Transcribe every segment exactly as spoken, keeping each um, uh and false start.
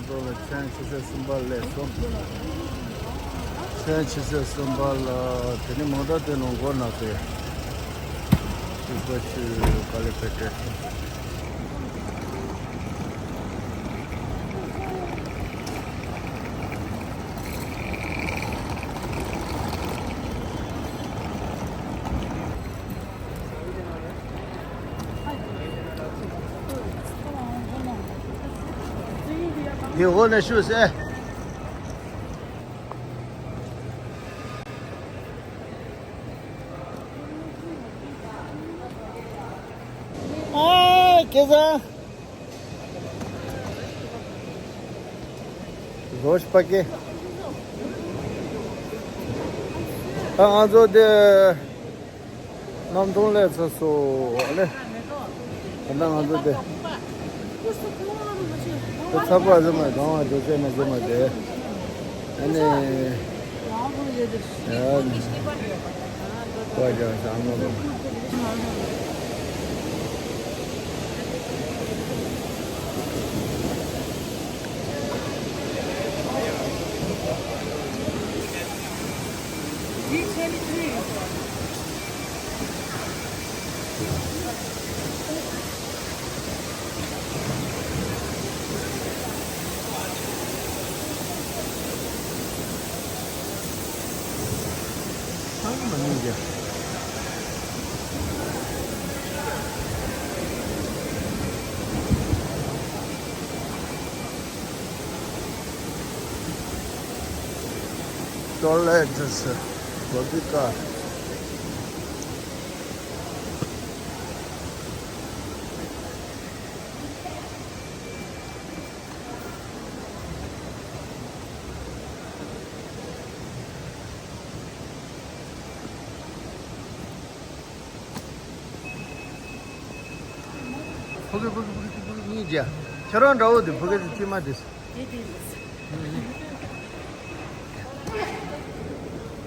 ཚོ་ལ་མཚན་ཆུ་ཚོད་གསུམ་པ་སླེབས་སོང་། མཚན་ཆུ་ཚོད་གསུམ་པ་ལ་དེ་ནི་མོ་ཊ་དེ་ནང་སྒོ་ནང་དེ་ཅིག་པ་ཆུ་ག་ལེ་ཕེ་ཏེ། འདི་འོག་ནས་ཞུ་ཟེར། ཨ་ཁེ་ས་རོ་ཤ་པ་ཀེ། ཨ་ང་ཚོ་དེ། གནམ་སྟོང་སླེབས་ཚར་སོང་ཨ་ལེ། ད་ལྟ་ང་ཚོ་དེ། དེ་ཚ་པོ་ཨ་ཟེ་མ་གང་བ་འགྲོ་ཚད་མ་ཟེ་མ་དེ། ཨ་ནི། ཡ་ནི། བ་ཅང་ཟ་མ་ལོ། ཅོ་ལེ་ཇུས། བོ་དི་ཀ། ཕ་གི་ཕ་གི་ཕ་གི་ཕ་གི་གཉིས་བརྒྱ། ཁྱེད་རང་འདྲ་བོ་དེ་ཕ་གི་དེ་སྐྱེས་མ་དེ། དེ་དེ་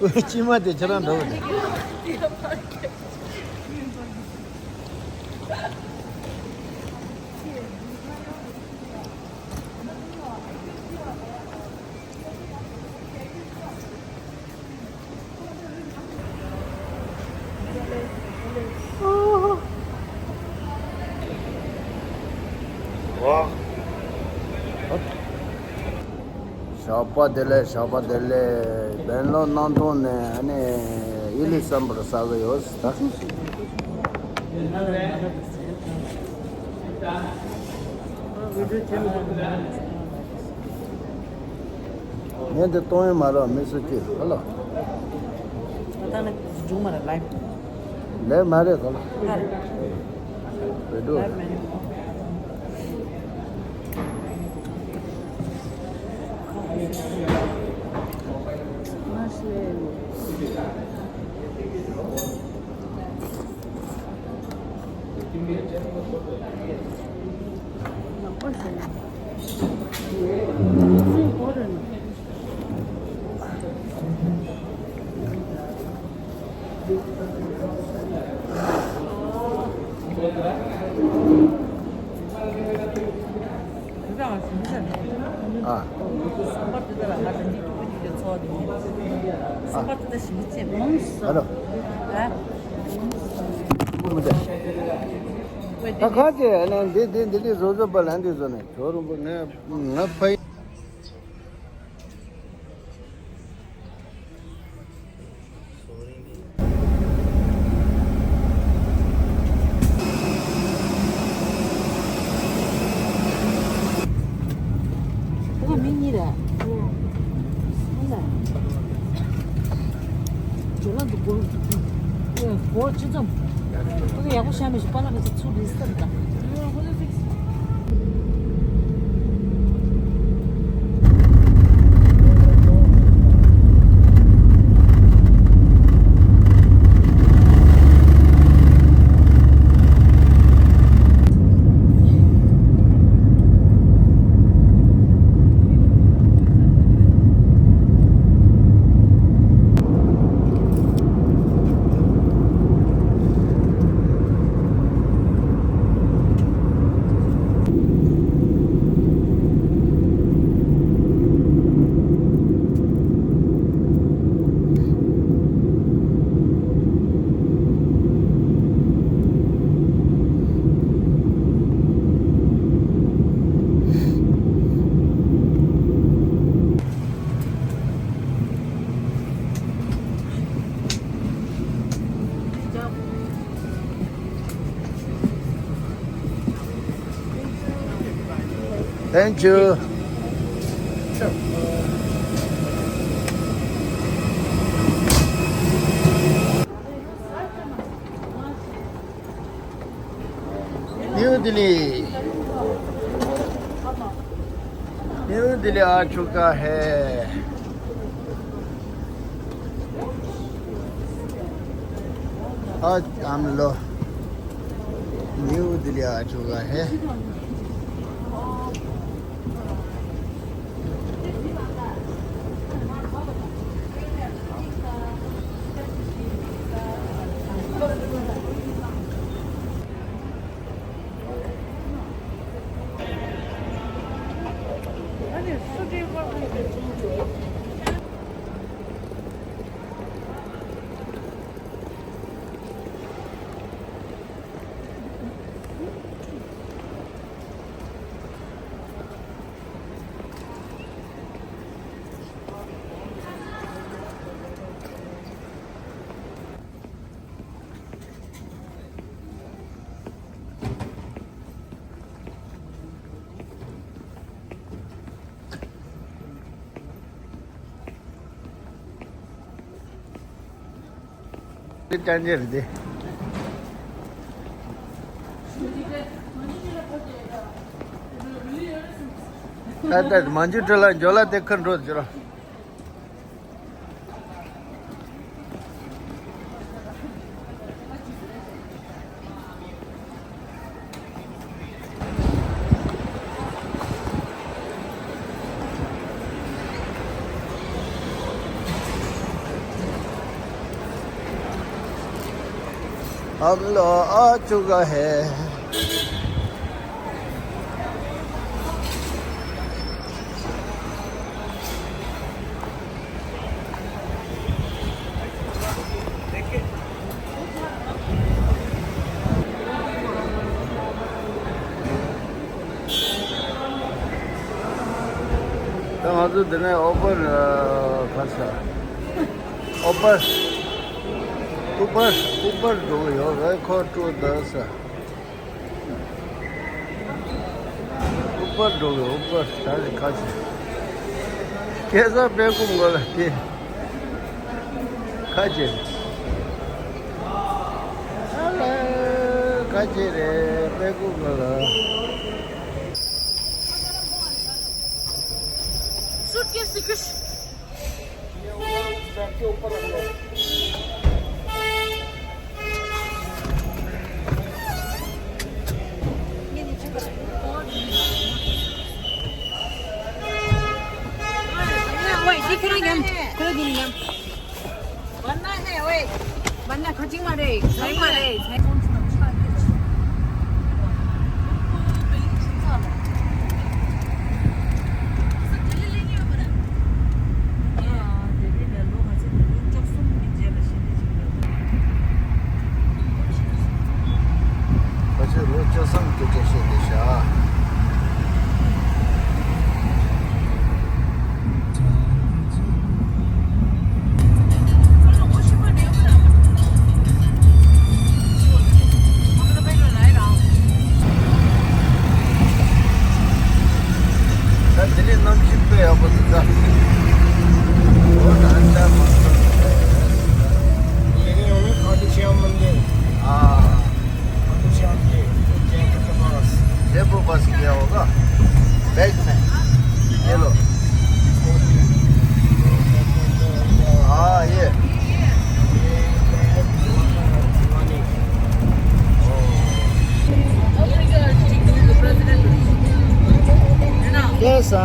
རེད། སྐྱེས་མ་དེ་ཁྱེད་རང་འདྲ་བོ་དེ། ཞོགས་པ་བདེ་ལེགས། ཞོགས་པ་བདེ་ལེགས། སྦེང་ལོར་གནམ་ཐང་ནས་ཨ་ནི་ཨི་ལི་སམ་བྷོ་ཊ་ཟ་གི་ཡོད་ད། ངས་འདི་གཏོང་ཡིན་མ་རེད། མི་སུ་སྐྱིད་ཧ་ལོ། ད་ནི་སྒྲུང་མ་རེད། ལའིབ། ལས་མ་རེད་གོ་ལ། ཧ་རེད། བོད་འགྲོ། ལའིབ་མ་རེད། ཨ། ཨ་རོ། ད་གང་བྱས་ནས་འདི་འདི་འདི་འདི་བཟོ་བཟོ་པ་ལ་འདི་བཟོ་ནས་ཇོ་རུང་པོ་ངས་ང་ཕ་ཡི། ཁོ་མི་གཉིས་རེད། ཨ་ལ། ཇོ་ལགས་འདུག་གོ། ཨེ་སྒོར་ཅི་ཙམ། ཁོ་ཚོ་ཡག་པོ་བཞག་མི་ཤེས། པཱ་ལགས་ཁ་ཚོ་ཚུར་རེས་ལྟར་དང་། Thank you. New Delhi, न्यू दिल्ली आ चुका है। आज हम लोग न्यू दिल्ली आ चुका है। དེ་ཅན་ཅན་རེད་དེ། ད་ལྟ་མ་འཇུ་ཁྲི་ལ་འཇོ་ལ་དེ་ཁར་འགྲོ་འཇོ་ར། हम लोग आ चुका है। ད་ང་ཚོ་འདི་ནས་ཨོ་པར་ག་ས། ཨོ་པར། ཨུ་པར། ཨུ་པར་འགྲོ་གི་ཡོད་རེད། ཁོ་སྤྲོ་ད་ས། ཨུ་པར་འགྲོ་གི། ཨུ་པར་ད་རེ་ཁ་ཆེ། སྐལ་བཟང་དཔལ་སྐུ་མགོ་ལ་དེ་ཁ་ཆེ། ཨ་ལ། ཁ་ཆེ་རེད་དཔལ་སྐུ་མགོ་ལ། Suitcase de kış. Wait, di kura nyam, kura di nyam. Banna hai, wait. Banna khaching ma re, sai ma re, sai. ཁ་ཆེ་ལོ་བཅུ་གསུམ་སྐད་ཆ་བཤད་བསྡད་ཤག་ད་དེ་ནས་གནམ་གཤིས་དཔེ་ཡག་པོ་འདུག་ད། འོ་ད་ཨ་ཅག་མང་པོ་འདུག་ད། ये नहीं होंगे खाटू श्याम मंदिर। ཨ། खाटू श्याम के जयपुर के पास। जयपुर पास गया होगा। बैग में। ये लो। हाँ, ये। कैसा?